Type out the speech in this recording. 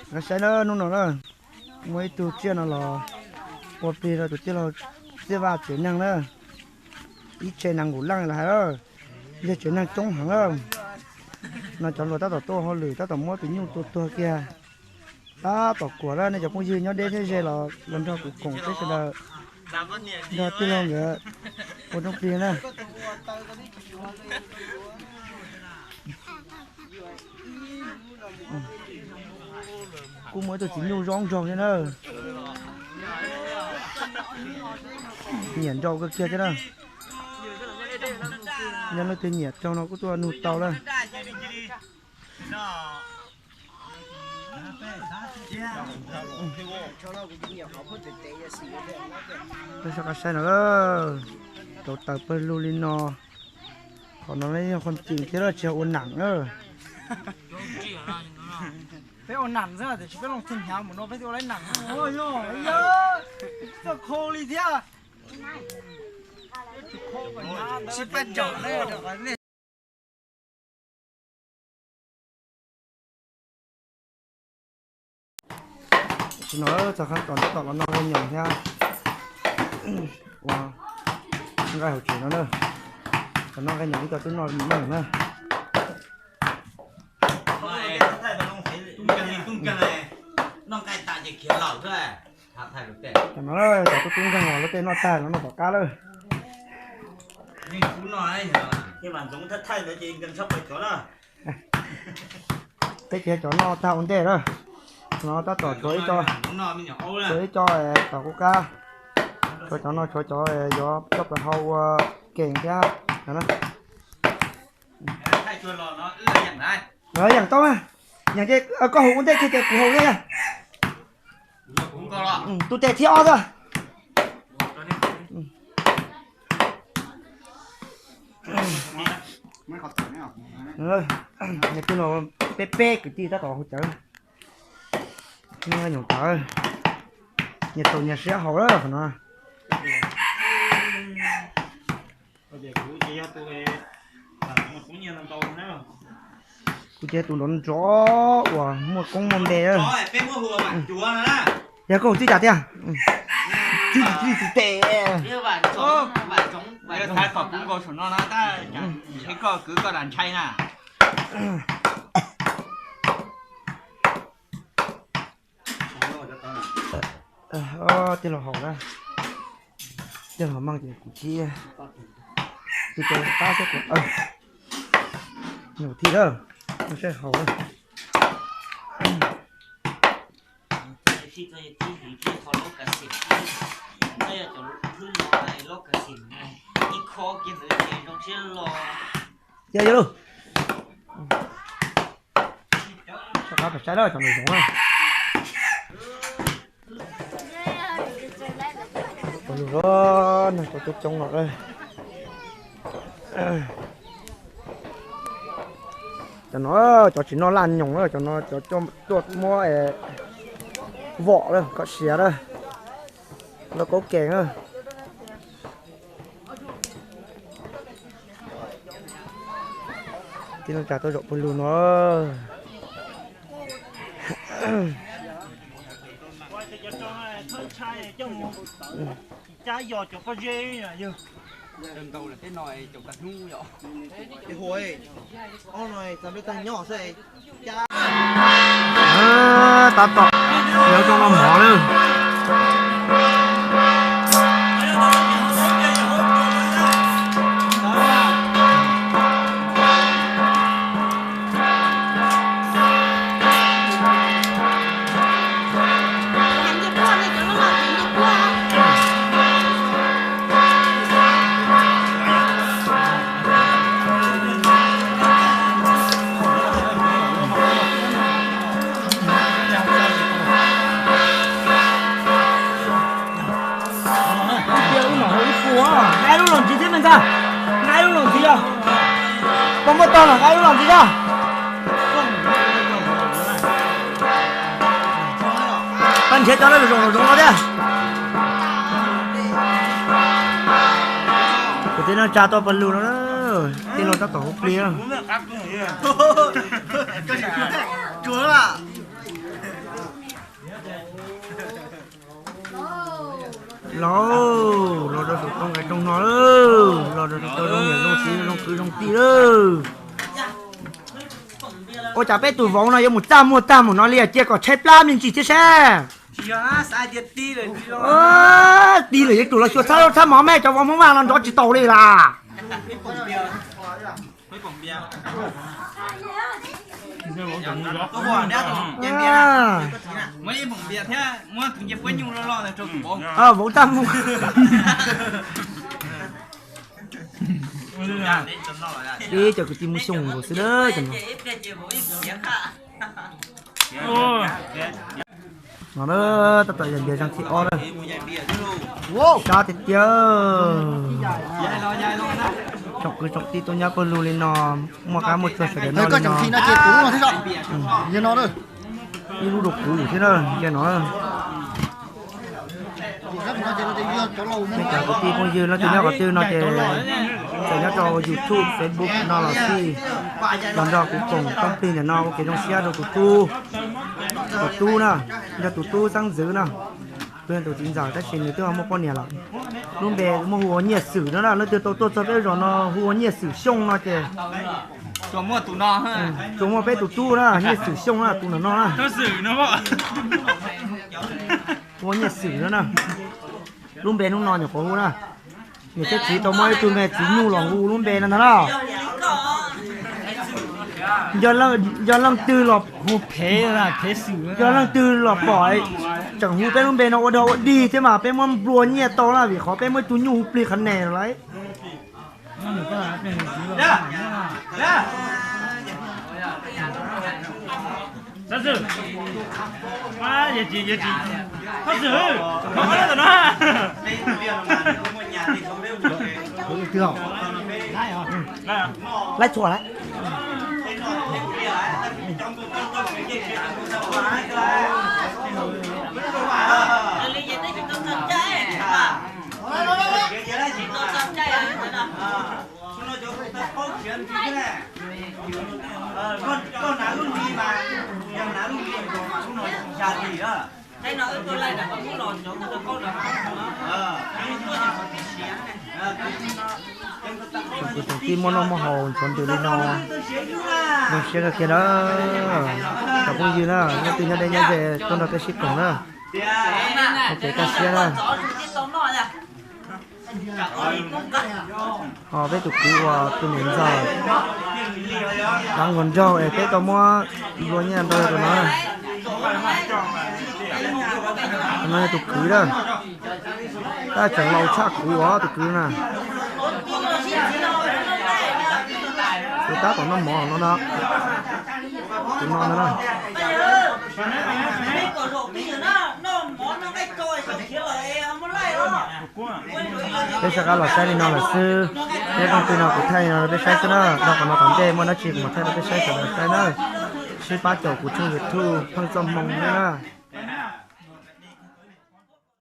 Koj saib na, hnub no na, muaj ib tug tsiaj no los ua plig rau tus tij laug Txiaj Vaj tsev neeg na. Ib tsev neeg nqus leej los hais, yog tsev neeg coob heev na. No cov hluas tab tom tuaj hauj lwm tab tom muab tus nyuj tua tuag kiag. Tab tom kuam lawm, nej cov phooj ywg nyob deb thiab ze los los nrog kuv koom peb sawv daws nrog tij laug nkawd ua rooj plig na. Kuj muaj ib tug txiv nyuj zoo nraug thiab na. Nyiam nraug kawg kiag thiab na. Yog leej twg nyiam raug no kuj tuaj nug tau na. Peb soj qab saib no, rauv taws pawg lug li no. Qhov no yog qhov tseem thiab tsis yog ua nam na. Peb ua nam xwb tiam sis peb los txog hnyav mus no peb twb ua lawm nam. Txoj khau li thiab. Tsis pab tsom. Tam sim no txog qhov tom tab tom los noj nqaij nyoos thiab ua nqaij hauv tsev no na. Los noj nqaij nyoos ib co twb noj meej na. Tam no cov tub tub nkeeg los lawv tej noj tag los noj tom qab lawm. Peb ces cov noj tag ua ntej lawm. No tab tom tshuav ib co, tshuav ib co tom qub qab. Tshuav cov no tshuav cov yuav coj plaws hau ua kees thiab no. Yeem tau, yeem ces koj haus ua ntej kiag ces kuv haus thiab. Tus tes thib ob xwb. Peb peb kwv tij tab tom haus cawv, nyoos cawv, nyias txaus nyias siab haus lawm qhov no. Kuv ces tus nrov nrov uas muaj koob muaj npe. Yog koj hu txij cas tiag? Txij txij tes. Kom kuv nkaus saum no na, tab sis koj kwv koj lam ntshai na. Tij laug haus na, tij laug haus meej ces kuv thiab, kuv tab xwb kuv, nus thiab, saib haus. Cia yog lug, rov qab pem saib lawm cov nws zoov na. Cov lug no cov coob coob no. Cov no cov tsis noj laj nyoos na, cov no cov tuaj muab vom lawm kom siav lawm, lawv kaub kees na. Tij Neej Tsa tuaj zaum pawg lug no. Tab tom nyob zoo no mov lawm. Ib tias wb mam haus ib puas, nqa ib lub los ntxiv thiab me ntxhais, nqa ib lub los ntxiv os. Koj muaj tog los nqa ib lub los ntxiv thiab. Pab nrhiav cov no zoo zoo no thiab. Kuv tij Neej Tsa tuaj pawg lug no, tij laug tab tom hu plig. Los, los rau saum toj nqaij rooj no lawm, los rau saum toj zoo niam zoo txiv zoo kwv zoo tij lawm. Ua cas peb tus vauv no yuav mus txaj muag tag mus no li, cia kom tshaib plab me ntsis thiab seb. Tib lawm yuav tsum los xyuas txhab mov me, cov vauv Hmoob Vaj no nrov tsis tau li las. Vauv txaj muag. Ib cov kwv tij Hmoob Xyooj nkaus xwb na cov no. No na, tab tom yog npias zag thib ob na. Sab tiag tiag. Tsoom kwv tsoom tij tuaj nyab pawg lug li no, muaj qab muaj tsuag sawv daws noj li no. Ib lub rau kuv thiab na, nce no. Nej cov kwv tij phooj ywg leej twg nyob qhov twg no ces txawm nyob rau YouTube, Facebook no los xij, los nrog kuv koom toob plig ntawm no ua kev zoo siab rau tus tub, tus tub na, yog tus tub xeeb ntxwv na, kuv yog tus txiv ntxawm tab sis nws twb ho muaj poj niam lawm. Lub npe muaj hu ua Nyiaj Xwm no na, leej twg tau tuaj txog peb zos no hu ua Nyiaj Xwm Xyooj no ces tsuas muaj peb tus tub na, Nyiaj Xwm Xyooj na, tus no no na. Hu ua Nyiaj Xwm no na. Lub npe hnub no nyuam qhuav hu na. Niam thiab txiv tau muab ib tug me txiv nyuj los hu lub npe no ntag na. Yog leej twg los, yog leej twg los pom tseem hu peb lub npe no ua dog ua dig thiab mas peb muab nplua nyiaj tau na, vim qhov peb muab ib tug nyuj hu plig qhov nes lawm. Laib txhua lawm. Tsoom kwv tsoom tij muaj noj muaj haus ntxuav ntws li no, zoo siab kawg kiag na. Cov phooj ywg na, leej twg nyob deb nyob ze tuaj nrog peb sib koom na, ua kev kaj siab na. Ho peb tus kwv uas tus niam ntxawm dab nkaus nraug es peb tau muab nplua nyiaj ntau rau no. Tus no yog tus kwv na. Tab tseem laus tshaj kuv os tus kwv na. Tus tab tom noj mov no na. Tus no na. Peb sawv qab los saib li no lawm xwb. Peb leej twg no kuv thaij li no rau peb saib xwb na. Dhau qhov no tom ntej muaj dab tsi kuv mam thaij rau peb saib sawv daws saib na. Sib pab caum kuv tshooj YouTube Pheej Txoj Hmoo thiab na.